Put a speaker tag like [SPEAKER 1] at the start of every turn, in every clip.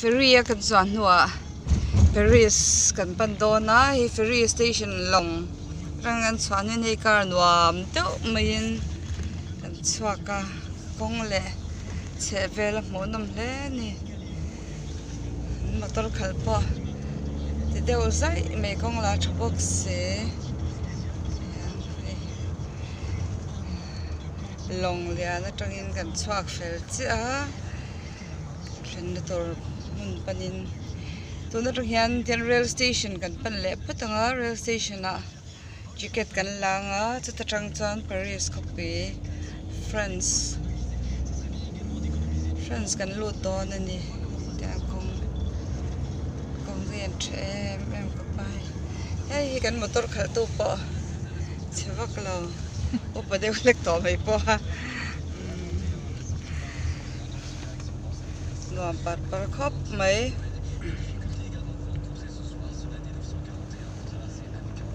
[SPEAKER 1] Ferry a kan chuan hnuah Paris kan pan dawn a hei ferry station lawng atang kan chhuah hnuin hei car nuam deuh maiin kan chhuak a kawng leh chheh vel a hmuh nawm hle a ni motor khalh pawh ti deuh zaih mai kawng lah a tha bawk si hei. Lawng lian atangin kan chhuak fel chiah a thlenna tur hmun panin tun atang hian tian rail station kan pan leh phawt ang a rail station ah ticket kan la ang a chuta tang chuan Paris khawpui France France kan lut dawn a ni tiang kawng kawng hi an tha em em khawp a hei hei hi kan motor khalh tu pawh chhe vak lo. Upa deuh hlek tawh mai pawh a nuam par par khawp mai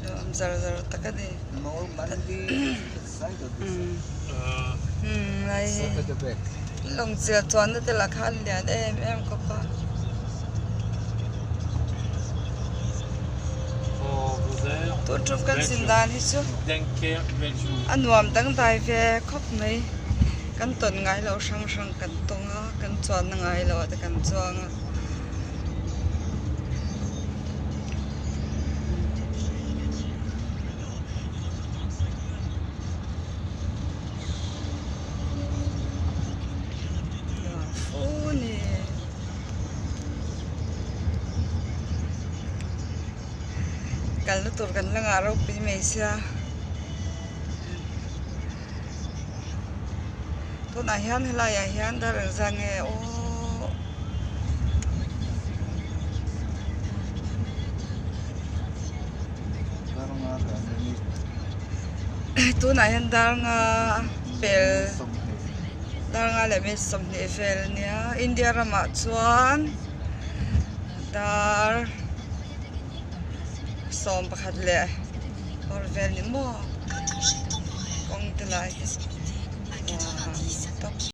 [SPEAKER 1] nuam zar zar tak a ni umm lai hi lawng chiah chuanna te lah kha a lian em em khawp a. Tun tum kan zin dan hi chu a nuam dangdai ve khawp mai kan tawn ngai loh hrang hrang kan tawng a kan chuanna ngai loh ah te kan chuang a. Nuam fu ni. Kalna tur kan la ngah ropui mai sia tunah hian helai ah hian dar engzah nge aw tunah hian dar nga pel dar nga leh minute 20 vel a nia India ramah chuan dar 11 leh awr vel ni maw kawng te lai hi.